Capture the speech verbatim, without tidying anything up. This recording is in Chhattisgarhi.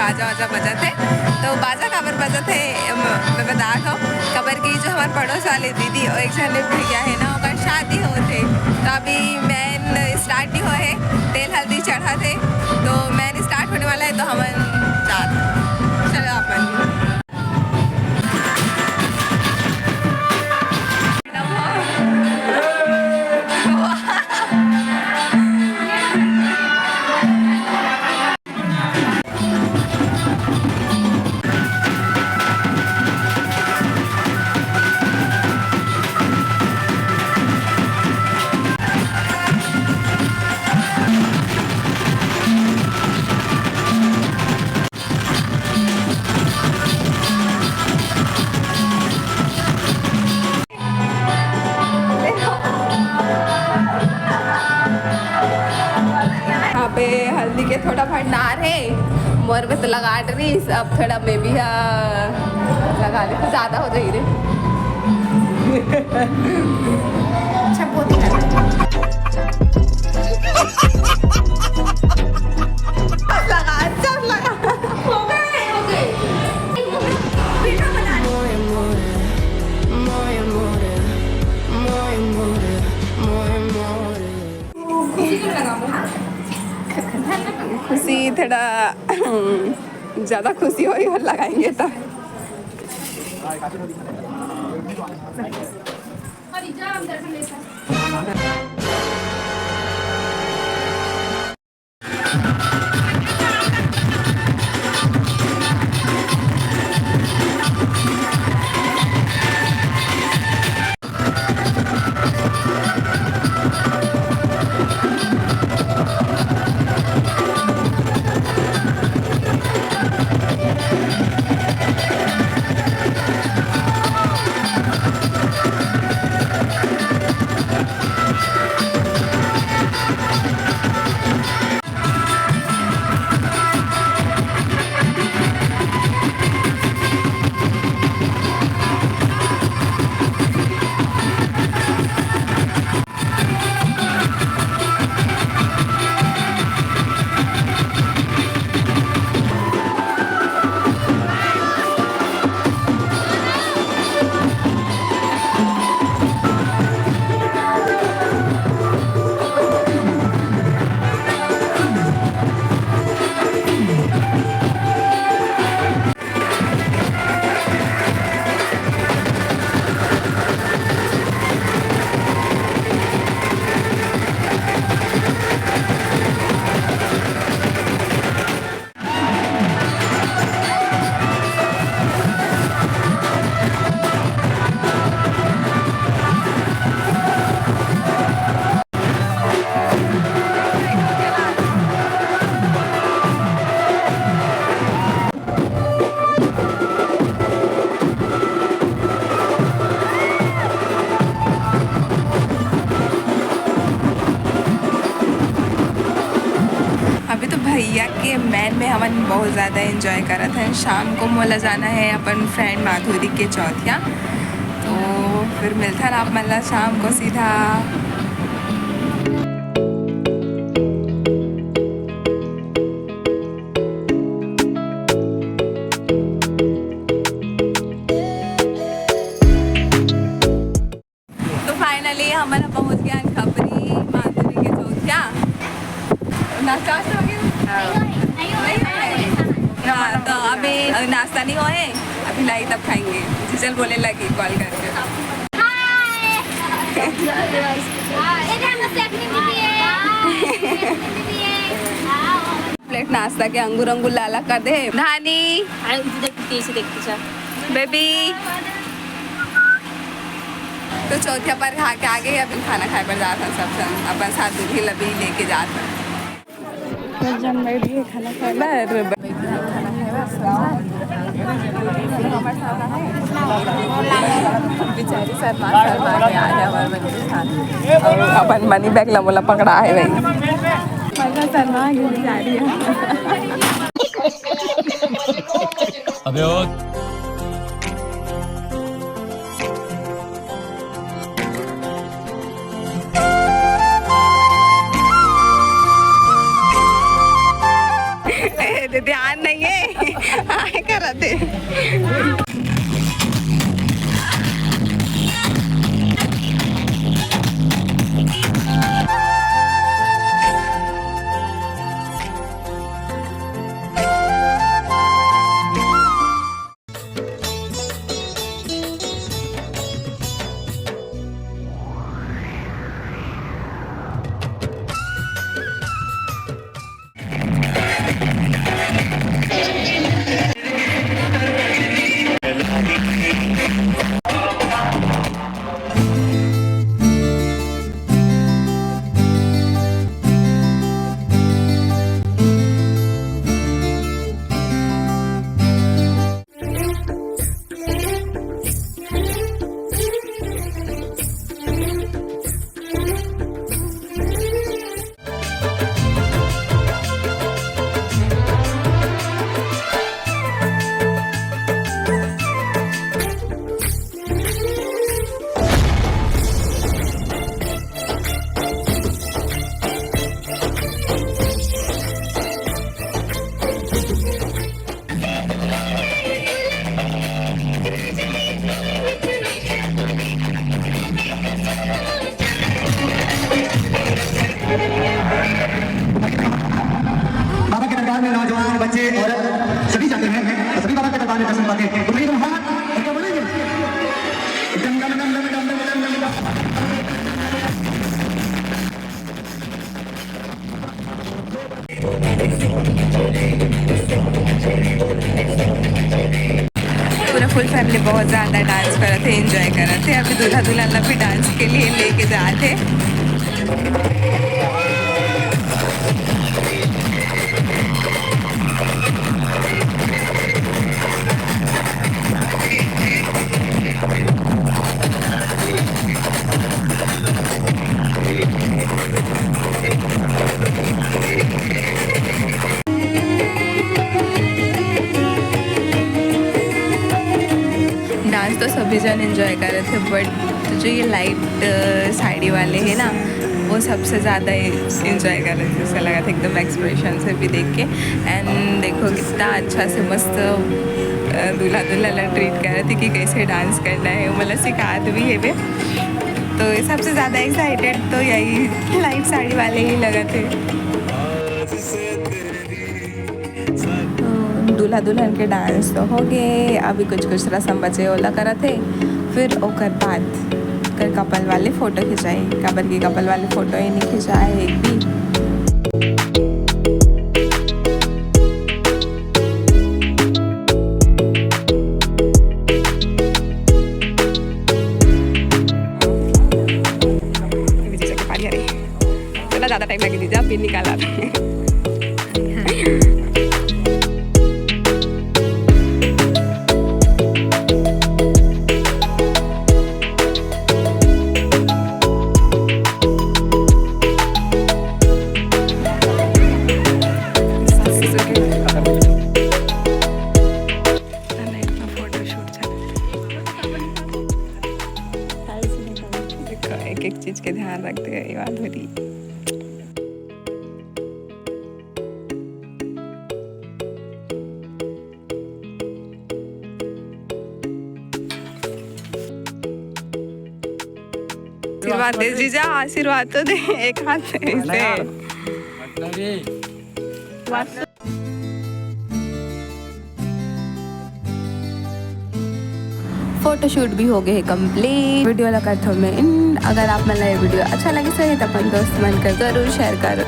बाजा वाजा बजत हे। तो बाजा काबर बजत हे, म-, मैं बता दो, काबर कि जो हमारे पड़ोस वाले दीदी और एक जने भैया है ना, ओकर शादी होत हे। तो अभी मेन स्टार्ट नहीं हुआ है, तेल हल्दी चढ़ा थे, तो मेन स्टार्ट होने वाला है, तो हमन जात। चलो अपन। यहाँ पे हल्दी के थोड़ा भंडार है, मोर में तो लगा रही, अब थोड़ा मैं भी, हाँ, लगा ले तो ज्यादा हो जाई रे। अच्छा, बहुत ही लगा, अच्छा लगा। हो गए, हो गए। वीडियो बना लो। खुशी को लगाओ। खुशी थोड़ा ज्यादा खुशी हो रही हो, लगाएंगे तो। अभी तो भैया के मैन में हमन बहुत ज़्यादा एंजॉय करत हैं। शाम को मोला जाना है अपन फ्रेंड माधुरी के चौथिया, तो फिर मिलता रहा आप मन ला शाम को सीधा। तो फाइनली हमन पहुंच गए खपरी माधुरी के चौथिया। नाश्ता वास्ता हो गया? हाँ। नहीं हुआ है। हाँ, तो अभी नाश्ता नहीं हुआ है, अभी लाई तब खाएंगे। जीजल बोले लगी कॉल करके। हाय। हाय। प्लेट नाश्ता के अंगूर अंगूर लाला कर दे। धानी। देखती, देखती, बेबी। तो चौथिया पर खा के आ गए, अभी खाना खाए पर जात हन सब झन, अपन साथ दूल्ही ला भी लेके जात हन। सब झन बैठ गए खाना खाए बर। बेचारी शर्मा शर्मा के आ गया हमारे बच्चे के साथ। और अपन मनी बैग ला मोला पकड़ा है भाई। मतलब शर्मा के बेचारी है। अबे ओ। ए, ध्यान नहीं है। रहते। बाबा के दरबार में नौजवान, बच्चे, औरत सभी जाते हैं और सभी बाबा के दरबार में दर्शन पाते हैं। तो भैया, तुम हाथ ऊपर बोलेंगे। डम, डम, डम। पूरा फुल फैमिली बहुत ज्यादा डांस करत हे, एंजॉय करत हे। अभी दूल्हा दुल्हन ला भी डांस के लिए लेके जात हे। डांस तो सभी जन एंजॉय करत हे, बट जो ये लाइट, अ, साड़ी वाले हे ना, वो सबसे ज़्यादा एंजॉय करत हे, ऐसा लगा था एकदम एक्सप्रेशन से भी देख के। एंड देखो कितना अच्छा से मस्त, अ, दूल्हा दुल्हन ला ट्रीट करत हे कि कैसे डांस करना है, मतलब सिखात भी हे बे। तो सबसे ज़्यादा एक्साइटेड तो यही लाइट साड़ी वाले ही लगत हे। तो दूल्हा दुल्हन के डांस तो हो गए, अभी कुछ कुछ रसम बचे ओला करत हे, फिर ओकर बाद कर कपल वाले फोटो खिंचाई, काबर की कपल वाले फोटो ही नहीं खिंचाए एक भी। जीजा के पारी हरे। चला, ज्यादा टाइम लगे जीजा, अभी निकाला। फोटोशूट चल रहा है। देखो, एक एक चीज के ध्यान रखते हैं, ये बात हो रही। आशीर्वाद दे जीजा, आशीर्वाद तो दे, एक हाथ से। फोटोशूट भी हो गए हे कंप्लीट। वीडियो ला करथो मैं एंड। अगर आप मन ला ये वीडियो अच्छा लगे हे तो अपन दोस्त मन कर जरूर शेयर करो।